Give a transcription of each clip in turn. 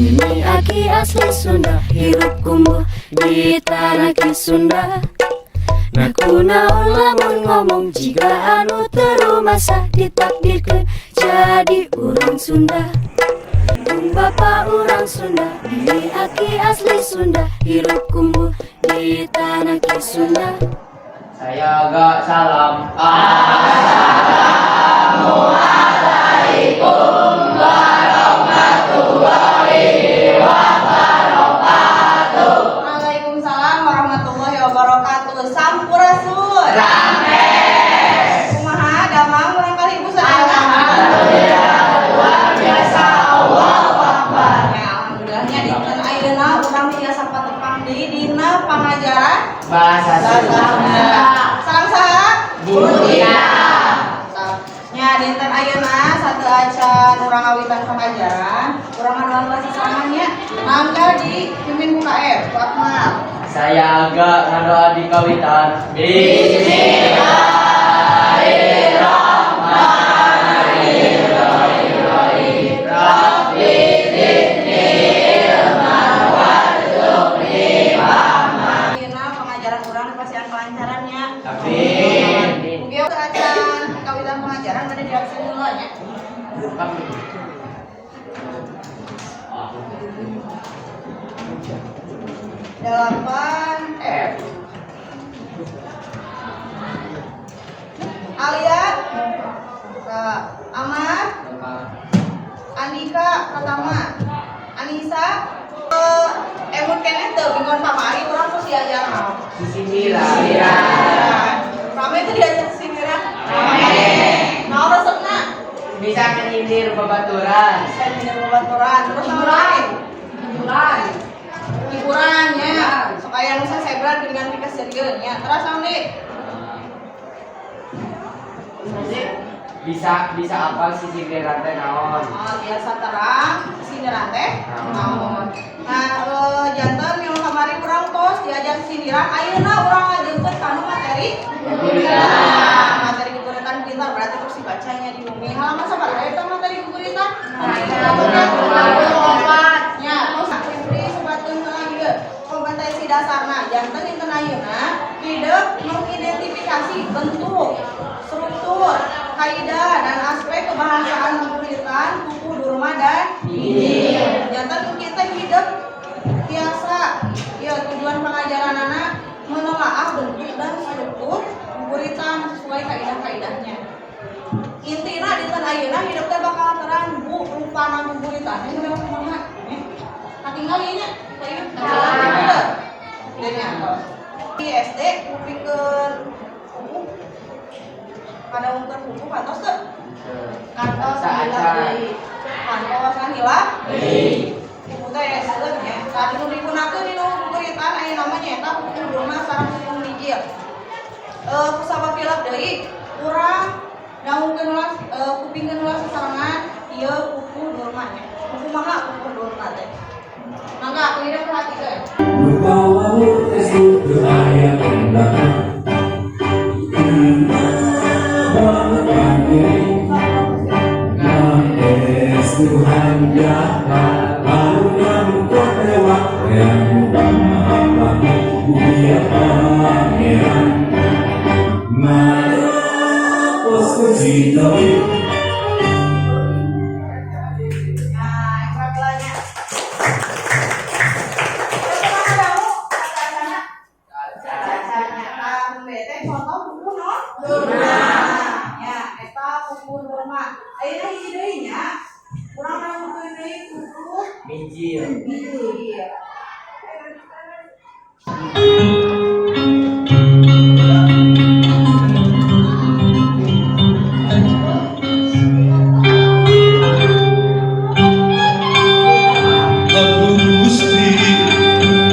Bini aki asli Sunda, hirup kumbuh di tanah Ki Sunda. Nah, kunaon lamun ngomong jiga anu teu rumasa, ditakdirkeun jadi urang Sunda. Tung bapa urang Sunda, bini aki asli Sunda, hirup kumbuh di tanah Ki Sunda. Saya agak salam. Assalamualaikum warahmatullahi wabarakatuh. Waalaikumsalam warahmatullahi wabarakatuh. Sampurasun. Rampes. Kumaha damang murangkalih ibu sadayana? Alhamdulillah, luar biasa, Allahu Akbar. Ya, alhamdulillahnya dinten ayeuna urang tiasa patepang deui dina pangajaran Bahasa bahasa Sunda. Sunda. Sareng saha? Bu Tina. Nya, dinten ayeuna sateuacan urang ngawitan pengajaran, urang ngadoan sasarengan nya. Mangga dipimpin ku KF, ku Akmal. Saya agak ngadoa di kawitan. Bismillahirrahmanirrahim. Rabbi zidni ilman warzuqni fahman. Ayeuna pengajaran urang dipasihan kelancaran nya. Amin. Mugi acan kawitan pengajaran bade di absen heula nya. Delapan F. Alia, Kak Ahmad, Andika Pratama, Anissa, emut keneh teu bingon kamari urang terus diajar naon? Sindiran. Rame itu diajar sindiran. Rame. Naon resepna? Bisa menyindir babaturan. Bisa nyindir babaturan. Terus naon lagi? Hiburan. Hiburan nya. Sok aya nu sasebran dengan pikaseurieun nya. Terus naon deui? Bisa bisa apa sih sindiran teh naon? Oh, biasa terang sindiran teh naon. Nah, janten yang kamari urang tos diajar sindiran, ayeuna urang ngajengkeun kanu materi Guguritan. Nah, materi guguritan pintar berarti terus dibacanya di bumi. Halaman sabaraha eta materi guguritan? 64. Nya, terus Febri sebatkeun heula ieu kompetensi dasarna. Janten dinten ayeuna hidep mengidentifikasi bentuk, struktur, kaidah dan aspek kebahasaan guguritan pupuh Durma dan Mijil. Janten kita hidep tiasa ya tujuan pengajaran anak menelaah bentuk dan struktur guguritan sesuai kaidah-kaidahnya. Intina dinten ayeuna hidep teh bakal terang bu rupana guguritan ini memang kumaha eh katinggal ieu nya ieu katinggal nya di SD kupikeun pupuh padaungkeun pupuh kantos teu? Kantos. Saacan. Deui kantos kan hilap Deui. pupuh teh seueur nya. Tadi nu digunakeun dina guguritan aya namanya eta pupuh Durma sareng pupuh Mijil. Kusabab hilap deui urang dangukeun ulah, kupingkeun ulah sasarengan ieu pupuh Durma nya. Kumaha pupuh Durma teh? Mangga ku hidep perhatikeun. Lupa teu aya undangan. Banget Tuhan nyata Lalu kotewa Yang Dia pangeran Marapos kucitoi. Nah, yang Terus kumaha dangu? Acana? Acana. Tah, teh contoh pupuh non? Durma. Ya, eta pupuh Durma. Ayeuna hiji deui nya. Urang dangukeun deui pupuh Mijil. Mijil. Agung Gusti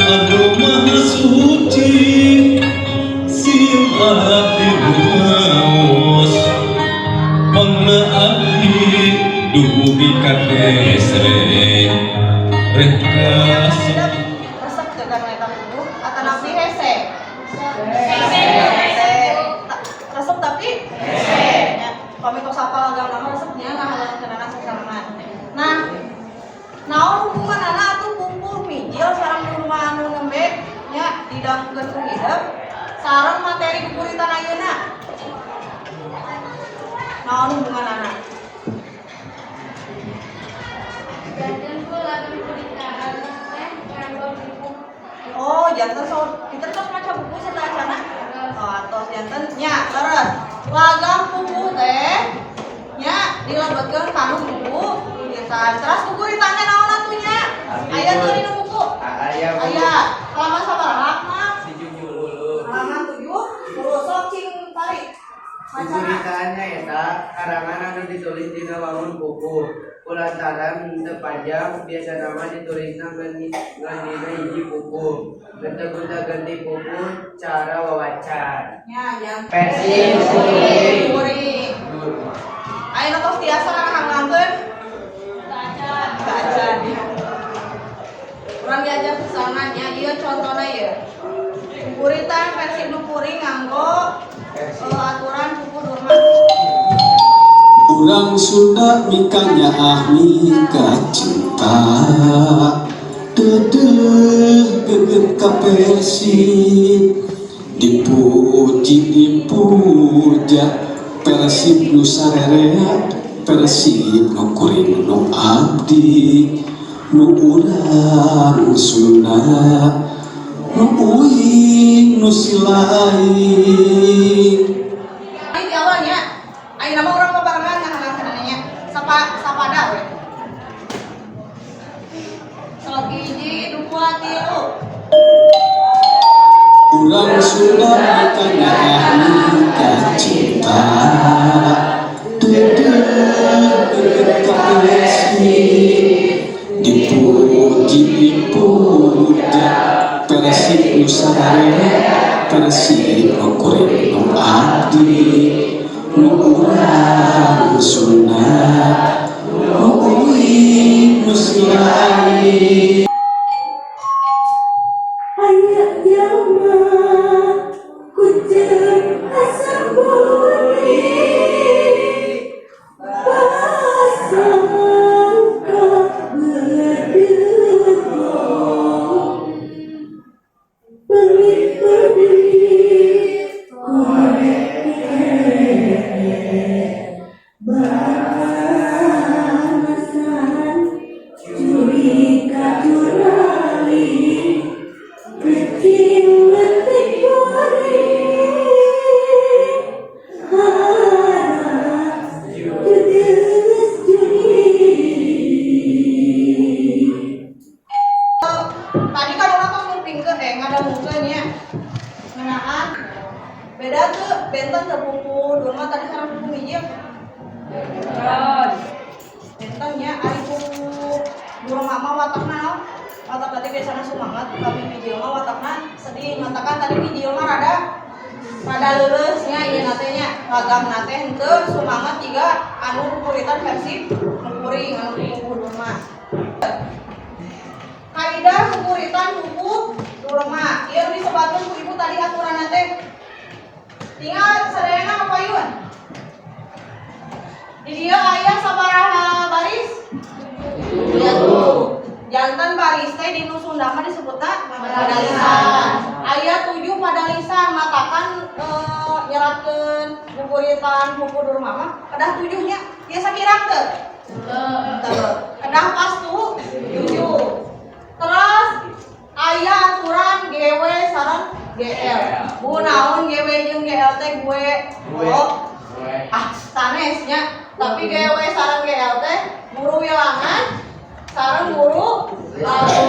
anu maha suci, Sim abdi rumaos Pangna abdi dugi ka kesre reh Hidep resep teu kana eta pupuh atanapi hese? Hese. Resep tapi hese. Ya, pami tos apal agama mah resepnya ngahalankeunana sasarengan. Nah, naon hubunganana Didangukeun ku hidep sareng materi guguritan ayeuna? Naon hubunganana? Janten ku lagam buritan teh nganggo buku. Oh, janten so kita tos maca buku sateuacanna? Oh, atos janten nya leres. Lagam pupuh teh nya dilebetkeun kanu buku guguritan. Terus guguritan teh naon atuh nya? Aya teu dina buku? Aya, Bu. Aya. Halaman sabaraha, Mang? 70. Halaman 70. Sok cing tarik. Macana. Guguritannya eta karangan anu ditulis dina wangun pupuh. Kulantaran teu panjang, biasana mah ditulisna ngan dina hiji pupuh. Teu gonta-ganti pupuh cara wawacan. Nya, janten. Versi kuring. Kuring. Ayeuna tos tiasa ngahangkeun? Acan. Urang diajar pisanan nya, ieu contona ieu. Guguritan versi nu kuring nganggo aturan pupuh durma. Urang Sunda mikanyaah mika cinta, Deudeuh geungeut ka Persib. Dipuji dipuja Persib nu sarerea, Persib nu kuring nu abdi, nu urang Sunda, nu uing nu silaing. Ini di awalnya, ayeuna mah urang babarengan ngahangkeunana nya. Sapa sapada we. Sok, hiji, dua, tilu. Urang Sunda mikanyaah mika cinta, Deudeuh geungeut ka Persib. Dipuji dipuja Persib nu sarerea, Persib nu kuring nu abdi, nu urang Sunda, nu uing nu silaing. Aya jalma kucing asa kuring pasangka berdegung pelit-pelit korek balasan curi kacurali kecil letik goreng harap judes juri. Tadi kan urang tos ngupingkeun ngadangukeun nya. Ngeunaan beda tuh, benten teu pupuh durma tadi sareng pupuh hiji? Benten nya. Ari pupuh durma mah watakna naon? Watak tadi biasana sumangat, tapi mijil mah watakna sedih. Matakan tadi mijil mah rada rada leuleus nya ieu na teh nya. Lagamna teh henteu sumangat jiga anu guguritan versi nu kuring anu pupuh durma. Kaidah guguritan pupuh durma. Ieu nu disebatkeun ku ibu tadi aturanna teh. Tinggal sadayana kapayun. Di dieu aya sabaraha baris? Tujuh. Janten baris teh di nu Sunda mah disebutna padalisan. Aya 7 padalisan, matakan nyeratkeun guguritan pupuh durma mah kedah 7 nya. Biasa kirang teu? Teu. Kedah pas tuh 7. Terus aya aturan GW sareng GL. Bu, naon GW jeung GL teh gue? Oh, ah, sanes nya. Tapi GW sareng GL teh guru wilangan sareng guru lagu.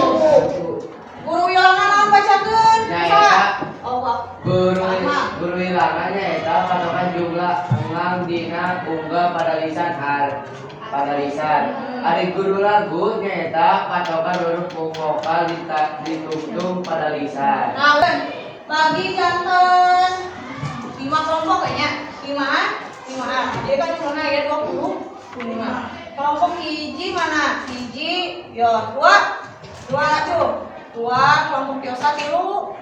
Guru wilangan naon bacakeun? Nya Sa? eta. Oh, wah. Guru Sama. guru wilangannya eta patokan jumlah englang dina unggal padalisan har padalisan. Ari guru lagu nyaeta patokan huruf vokal ditungtung padalisan. Nah, bagi janten 5 kelompok kayaknya. 5an, 5an. Jadi kan jumlahnya ya 25. Kelompok hiji mana? Hiji, yo, dua, dua laju. Dua, kelompok Yosa tilu.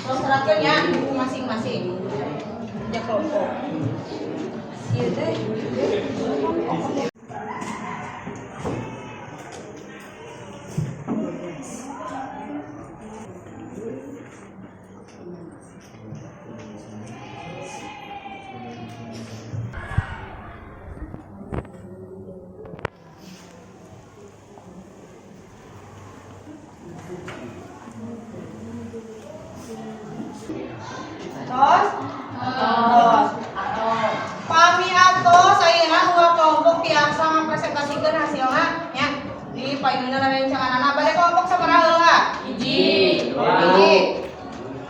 Terus serahkan ya buku masing-masing. Ya kelompok. Ieu teh. Tos? Tos. Pami atos ayeuna dua kelompok tiasa ngapresentasikeun hasilna nya di payuna rencanganana. Bade kelompok sabaraha heula? Hiji. Hiji.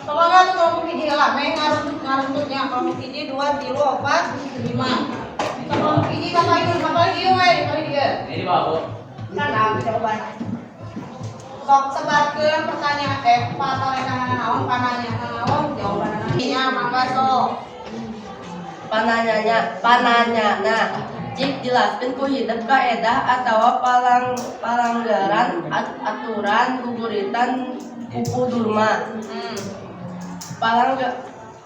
Pokoknya tuh kelompok hiji heula, meh ngaruntutnya kelompok hiji, dua, tilu, opat, lima. Kelompok hiji ka payun, ka palih dieu we, di palih dieu. Ini babu. Kan jawaban. Sok sebarkeun pertanyaan patarekanana naon, pananyaan naon, jawabanana. Nya mangga sok. Pananyanya, pananyana, cik jelaskeun ku hidep kaedah atawa palanggaran aturan guguritan pupuh durma.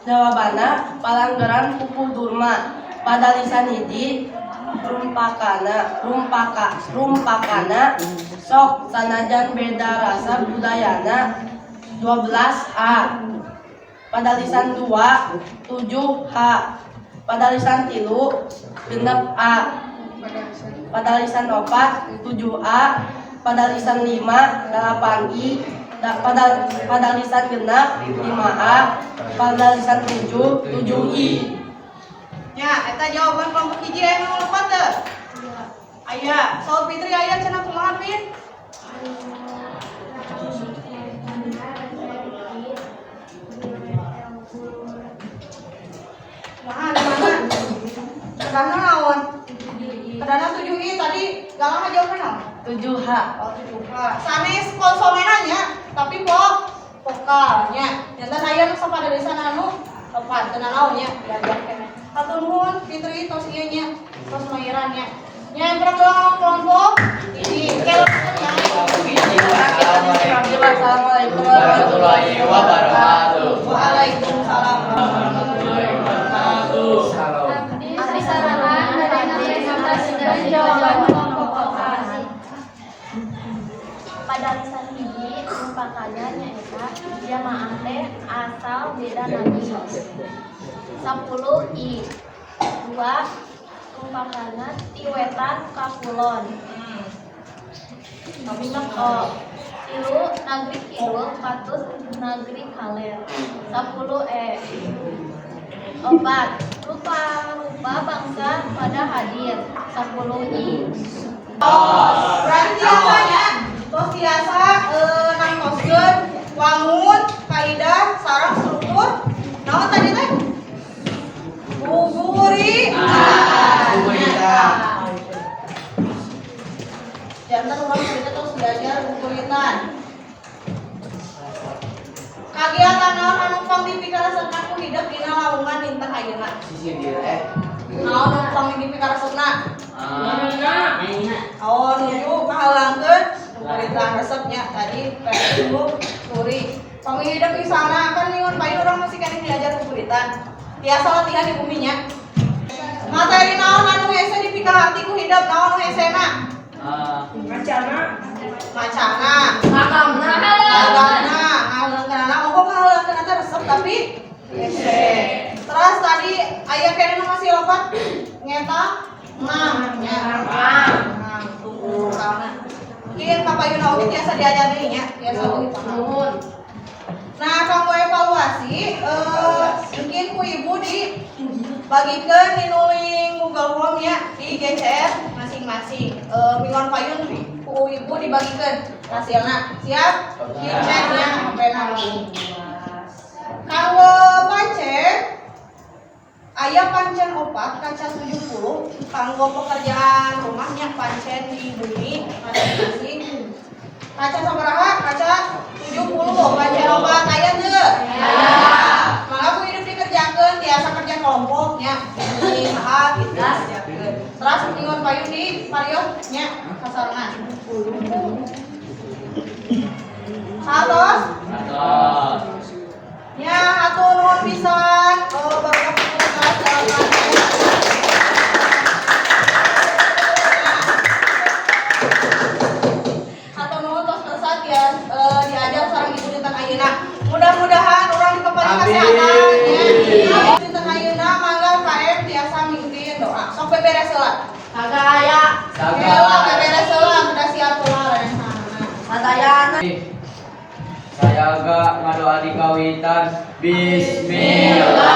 Jawabanna palanggaran pupuh durma pada lisan hiji rumpakana sok sanajan beda rasa budayana 12 A, pada lisan 2 7 H, pada lisan 3 6 A, pada lisan 4 7 A, pada lisan 5 8 I, pada lisan 6 5 A, pada lisan 7 7 I. Ya, eta jawaban kelompok hiji. Aya nu lupa teu? Aya. Saur Fitri aya cenah, kumaha, Fit? Kumaha di mana? Kedahna naon? Kedahna 7 I tadi galang jawaban naon? 7 H. Oh, 7 H. Sanes konsonannya nya, tapi vokalnya. Janten aya nu sapada desa anu tepat teu naon nya, diajar keneh. Hatur nuhun Fitri tos ieu nya, tos mahiran nya. Nya yang kelompok hiji. Kelompok nya. Assalamualaikum warahmatullahi wabarakatuh. Waalaikumsalam warahmatullahi wabarakatuh. Salam. Abdi sarangan bade ngapresentasikan jawaban kelompok opat. Pada lisan hiji rumpakana nyaeta jamaah teh asal beda nagri 10 I, 2 rumpakana ti wetan ka kulon O, 3 nagri kidul patus nagri kaler 10 E, 4 rupa-rupa bangsa pada hadir 10 I. Berarti biasanya tos biasa nangtoskeun wangun, kaidah, sareng struktur. Naon tadi teh? Guguritan. Guguritan. Janten urang cerita terus belajar guguritan. Kagiatan naon anu pang dipikaresepna ku hidep dina lawungan dinten ayeuna? Sisi dia. Naon anu pang dipikaresepna? Oh, nuju kahalangkeun guguritan resepnya tadi PS suri. Pami hidep misalna kan minggon payun urang masih keneh diajar guguritan. Biasa latihan di buminya. Materi naon anu hese dipikahati ku hidep, naon anu hesena? Macana. Macana. Makamna. Lagana, ngahalengkeunana, ongkoh ngahalengkeunana teh resep tapi hese. Terus tadi aya keneh nu masih lepat ngeta enam nya. Enam tunggu soalna. Ieu kapayuna oge tiasa diajar deui nya, tiasa oge paham. Nah, kanggo evaluasi, mungkin ku ibu dibagikeun dinuling Google Form ya di GCR masing-masing. Minggon payun ku ibu dibagikeun hasilna. Siap? Dicek nya HP-na. Kanggo pancen aya pancen 4 kaca 70 kanggo pekerjaan rumahnya pancen di bumi masing-masing. Kaca sabaraha? Kaca 70. Pancen 4 aya teu? Aya. Mangga ku hidep dikerjakeun, tiasa kerja kelompoknya. Di saha gitu dikerjakeun. Terus minggon payun di parios nya sasarengan. Satos? Atos. Ya, hatur nuhun pisan. Oh, bapak kelas 8. Hatur nuhun tos kersa ya, diajar sareng ibu dinten ayeuna. Mudah-mudahan urang di Sagaya. Heula beberes heula, udah siap heula rerencanganana. Sadayana. Saya agak ngadoa di kawitan. Bismillah.